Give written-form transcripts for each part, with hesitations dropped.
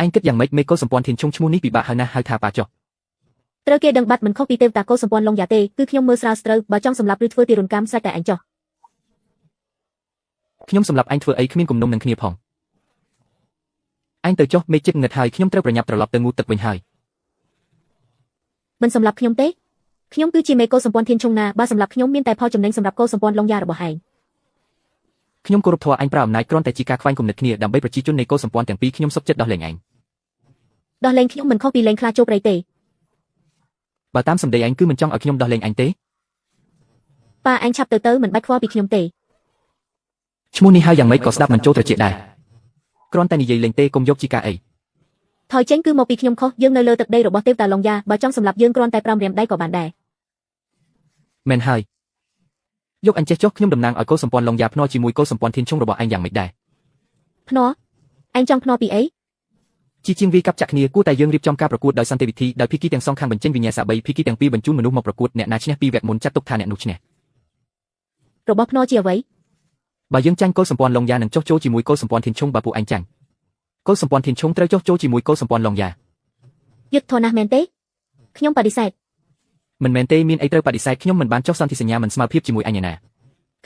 អញគិតយ៉ាងម៉េចមេកុលសម្ព័ន្ធធានឈុងឈ្មោះនេះពិបាកហើយណាស់ហៅថាប៉ាចុះ ត្រូវគេដឹងបាត់មិនខុសពីទេវតាកុលសម្ព័ន្ធឡុងយ៉ាទេគឺខ្ញុំមើលស្រាលស្ត្រូវបើចង់សម្លាប់ឬធ្វើទារុណកម្មស្រេចតែឯងចុះ ខ្ញុំសម្លាប់អញធ្វើអីគ្មានគំនុំនឹងគ្នាផងអញទៅចុះមេចិត្តងឹតហើយខ្ញុំត្រូវប្រញាប់ត្រឡប់ទៅងូតទឹកវិញហើយ មិនសម្លាប់ខ្ញុំទេខ្ញុំគឺជាមេកុលសម្ព័ន្ធធានឈុងណាបើសម្លាប់ខ្ញុំមានតែផលចំណេញសម្រាប់កុលសម្ព័ន្ធឡុងយ៉ារបស់ឯង ខ្ញុំគោរពធម៌អញប្រើអំណាចគ្រាន់តែជាការខ្វែងគំនិតគ្នាដើម្បីប្រជាជននៃកុលសម្ព័ន្ធទាំងពីរខ្ញុំសុខចិត្តដោះលែងឯង ដោះលែងខ្ញុំមិនខុសពីលែងខ្លាចូលព្រៃទេ បើតាមសម្ដីឯងគឺមិនចង់ឲ្យខ្ញុំដោះលែងអញទេ ប៉ាឯងឆាប់ទៅទៅមិនបាច់ខ្វល់ពីខ្ញុំទេ ឈ្មោះនេះហើយយ៉ាងម៉េចក៏ស្ដាប់មិនចូលត្រចៀកដែរគ្រាន់តែនិយាយលេងទេកុំយកជាការអី ថយចេញគឺមកពីខ្ញុំខុសយើងនៅលើទឹកដីរបស់ទេវតាឡុងយ៉ាបើចង់សម្លាប់យើងគ្រាន់តែ5រាមដៃក៏បានដែរ មែនហើយយកអញចេះចុះខ្ញុំតំណាងឲ្យកុលសម្ព័ន្ធឡុងយ៉ាភ្នាល់ជាមួយកុលសម្ព័ន្ធធានឈុងរបស់ឯងយ៉ាងម៉េចដែរ ភ្នាល់ឯងចង់ភ្នាល់ពីអី ជាជាងវាកាប់ចាក់គ្នាគួរតែយើងរៀបចំការប្រកួតដោយសន្តិវិធីដោយភាគីទាំងសងខាងបញ្ចេញវិញ្ញាសា3ភាគីទាំងពីរបញ្ជូនមនុស្សមកប្រកួតអ្នកណាឈ្នះពីរវគ្គមុនចាត់ទុកថាអ្នកនោះឈ្នះ របស់ភ្នាល់ជាអ្វី បើយើងចាញ់កុលសម្ព័ន្ធឡុងយ៉ានឹងចុះចូលជាមួយកុលសម្ព័ន្ធធានឈុងបើពួកឯងចាញ់កុលសម្ព័ន្ធធានឈុងត្រូវចុះចូលជាមួយកុលសម្ព័ន្ធឡុងយ៉ា យុទ្ធធនណាស់មែនទេខ្ញុំបដិសេធ មិនមែនទេមានអីត្រូវបដិសេធខ្ញុំមិនបានចុះសន្ធិសញ្ញាមិនស្មើភាពជាមួយអញឯណា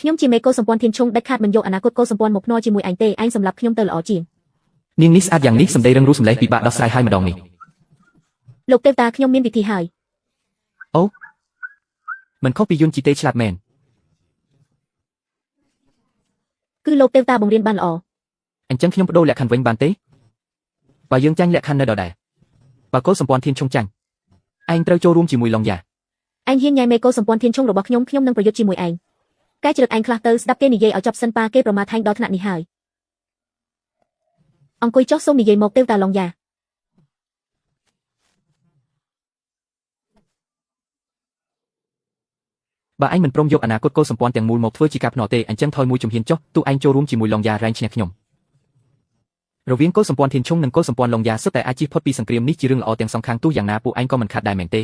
ខ្ញុំជាមេកុលសម្ព័ន្ធធានឈុងដាច់ខាតមិនយកអនាគតកុលសម្ព័ន្ធមកភ្នាល់ជាមួយឯងទេឯងសម្លាប់ខ្ញុំទៅល្អជាង នាងនេះស្អាតយ៉ាងនេះសម្ដីរឹងរូសសម្លេះពិបាកដោះស្រាយហើយម្ដងនេះ លោកទេវតាខ្ញុំមានវិធីហើយ អូមិនខុសពីយុនជីទេឆ្លាតមែន គឺលោកទេវតាបង្រៀនបានល្អ អញ្ចឹងខ្ញុំបដូរលក្ខខណ្ឌវិញបានទេបើយើងចាញ់លក្ខខណ្ឌនៅដដែលបើកុលសម្ព័ន្ធធានឈុងចាញ់ឯងត្រូវចូលរួមជាមួយឡុងយ៉ា ឯងហ៊ានញ៉ែមេកុលសម្ព័ន្ធធានឈុងរបស់ខ្ញុំខ្ញុំនឹងប្រយុទ្ធជាមួយឯងកែច្រឹកឯងខ្លះទៅស្ដាប់គេនិយាយឲ្យចប់សិនប៉ាគេប្រមាថឯងដល់ថ្នាក់នេះហើយអង្គុយចុះសូមនិយាយមកទេវតាឡុងយ៉ា បើឯងមិនព្រមយកអនាគតកុលសម្ព័ន្ធទាំងមូលមកធ្វើជាការភ្នាល់ទេអញ្ចឹងថយមួយជំហានចុះទោះឯងចូលរួមជាមួយឡុងយ៉ារែងឈ្នះខ្ញុំរវាងកុលសម្ព័ន្ធធានឈុងនិងកុលសម្ព័ន្ធឡុងយ៉ាសុទ្ធតែអាចជៀសផុតពីសង្គ្រាមនេះជារឿងល្អទាំងសងខាងទោះយ៉ាងណាពួកឯងក៏មិនខាត់ដែរមែនទេ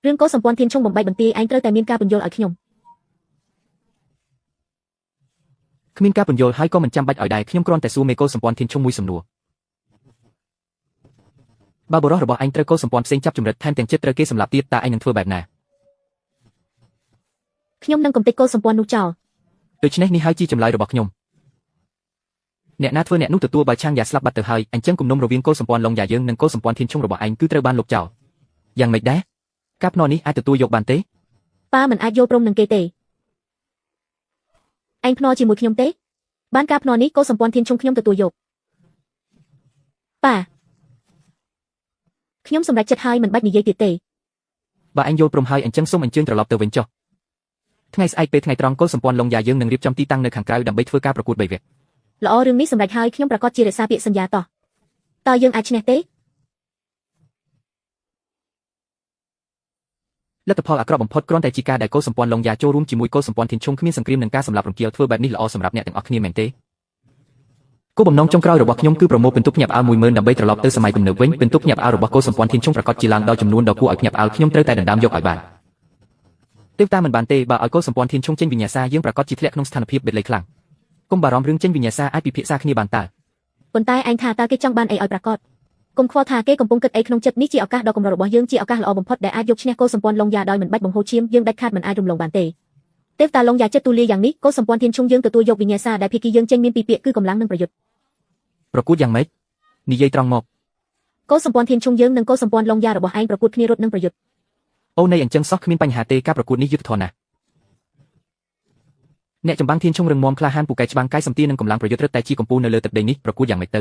រឿងកុលសម្ព័ន្ធធានឈុងបំបែកបន្ទាយឯងត្រូវតែមានការពន្យល់ឲ្យខ្ញុំ គ្មានការពន្យល់ហើយក៏មិនចាំបាច់ឲ្យដែរខ្ញុំគ្រាន់តែសួរមេកុលសម្ព័ន្ធធានឈុងមួយសំណួរបើបុរសរបស់ឯងត្រូវកុលសម្ព័ន្ធផ្សេងចាប់ជំរិតថែមទាំងចិត្តត្រូវគេសម្លាប់ទៀតតើឯងនឹងធ្វើបែបណា ខ្ញុំនឹងកំទេចកុលសម្ព័ន្ធនោះចោល ដូច្នេះនេះហើយជាចម្លើយរបស់ខ្ញុំអ្នកណាធ្វើអ្នកនោះទទួលបើឆាងយ៉ាស្លាប់បាត់ទៅហើយអញ្ចឹងគំនុំរវាងកុលសម្ព័ន្ធឡុងយ៉ាយើងនិងកុលសម្ព័ន្ធធានឈុងរបស់ឯងគឺត្រូវបានលុបចោលយ៉ាងម៉េចដែរការភ្នាល់នេះអាចទទួលយកបានទេ ប៉ាមិនអាចយល់ព្រមនឹងគេទេឯងភ្នាល់ជាមួយខ្ញុំទេបានការភ្នាល់នេះកុលសម្ព័ន្ធធានឈុងខ្ញុំទទួលយកប៉ាខ្ញុំសម្រេចចិត្តហើយមិនបាច់និយាយទៀតទេ បើឯងយល់ព្រមហើយអញ្ចឹងសូមអញ្ជើញត្រឡប់ទៅវិញចុះថ្ងៃស្អែកពេលថ្ងៃត្រង់កុលសម្ព័ន្ធឡុងយ៉ាយើងនឹងរៀបចំទីតាំងនៅខាងក្រៅដើម្បីធ្វើការប្រកួតបីវគ្គ ល្អរឿងនេះសម្រេចហើយខ្ញុំប្រកាសជារក្សាពាក្យសន្យាតោះតើយើងអាចឈ្នះទេ លទ្ធផលអាក្រក់បំផុតគ្រាន់តែជាការដែលកុលសម្ព័ន្ធឡុងយ៉ាចូលរួមជាមួយកុលសម្ព័ន្ធធានឈុងគ្មានសង្គ្រាមនឹងការសម្លាប់រង្គាលធ្វើបែបនេះល្អសម្រាប់អ្នកទាំងអស់គ្នាមែនទេគោលបំណងចុងក្រោយរបស់ខ្ញុំគឺប្រមូលពិន្ទុភ្ញាក់ផ្អើល10000ដើម្បីត្រឡប់ទៅសម័យទំនើបវិញពិន្ទុភ្ញាក់ផ្អើលរបស់កុលសម្ព័ន្ធធានឈុងប្រកាសជាឡើងដល់ចំនួនដ៏គួរឲ្យភ្ញាក់ផ្អើលខ្ញុំត្រូវតែដណ្ដើមយកឲ្យបានទេវតាមិនបានទេបើឲ្យកុលសម្ព័ន្ធធានឈុងចេញវិញ្ញាសាយើងប្រកាសជាធ្លាក់ក្នុងស្ថានភាពបិទលេខខ្លាំងកុំបារម្ភរឿងចេញវិញ្ញាសាអាចពិភាក្សាគ្នាបានតើ ប៉ុន្តែឯងថាតើគេចង់បានអីឲ្យប្រាកដកុំខ្វល់ថាគេកំពុងគិតអីក្នុងចិត្តនេះជាឱកាសដ៏កម្ររបស់យើងជាឱកាសល្អបំផុតដែលអាចយកឈ្នះកុលសម្ព័ន្ធឡុងយ៉ាដោយមិនបាច់បង្ហូរឈាមយើងដាច់ខាតមិនអាចរំលងបានទេទេវតាឡុងយ៉ាចិត្តទូលាយយ៉ាងនេះកុលសម្ព័ន្ធធានឈុងយើងទទួលយកវិញ្ញាសាដែលភាគីយើងចេញមានពីរពាក្យគឺកម្លាំងនិងប្រយុទ្ធ ប្រកួតយ៉ាងម៉េចនិយាយត្រង់មក កុលសម្ព័ន្ធធានឈុងយើងនិងកុលសម្ព័ន្ធឡុងយ៉ារបស់ឯងប្រកួតគ្នារត់និងប្រយុទ្ធ អូនៃអញ្ចឹងសោះគ្មានបញ្ហាទេការប្រកួតនេះយុត្តិធម៌ណាស់អ្នកចម្បាំងធានឈុងរឹងមាំក្លាហានពូកែច្បាំងកាយសម្ទានឹងកម្លាំងប្រយុទ្ធរឹតតែជាកំពូលនៅលើទឹកដីនេះប្រកួតយ៉ាងម៉េចទៅ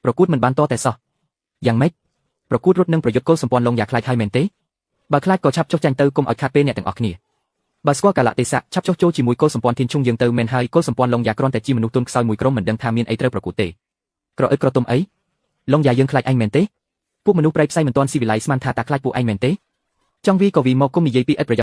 ប្រកួតមិនបានតតែសោះយ៉ាងម៉េចប្រកួតរត់នឹងប្រយុទ្ធកុលសម្ព័ន្ធឡុងយ៉ាខ្លាចហើយមែនទេបើខ្លាចក៏ឆាប់ចុះចាញ់ទៅកុំឲ្យខាតពេលអ្នកទាំងអស់គ្នាបើស្គាល់កាលៈទេសៈឆាប់ចុះចូលជាមួយកុលសម្ព័ន្ធធានឈុងយើងទៅមែនហើយកុលសម្ព័ន្ធឡុងយ៉ាគ្រាន់តែជាមនុស្សទុនខ្សោយមួយក្រុមមិនដឹងថាមានអីត្រូវប្រកួតទេក្រអឹតក្រទុំអីឡុងយ៉ាយើងខ្លាចអញមែនទេពួកមនុស្សប្រៃផ្សៃមិនទាន់ស៊ីវិល័យស្មានថាតាខ្លាចពួកឯងមែនទេចង់វីក៏វីមកគុំនិយាយពីឥតប្រយោជន៍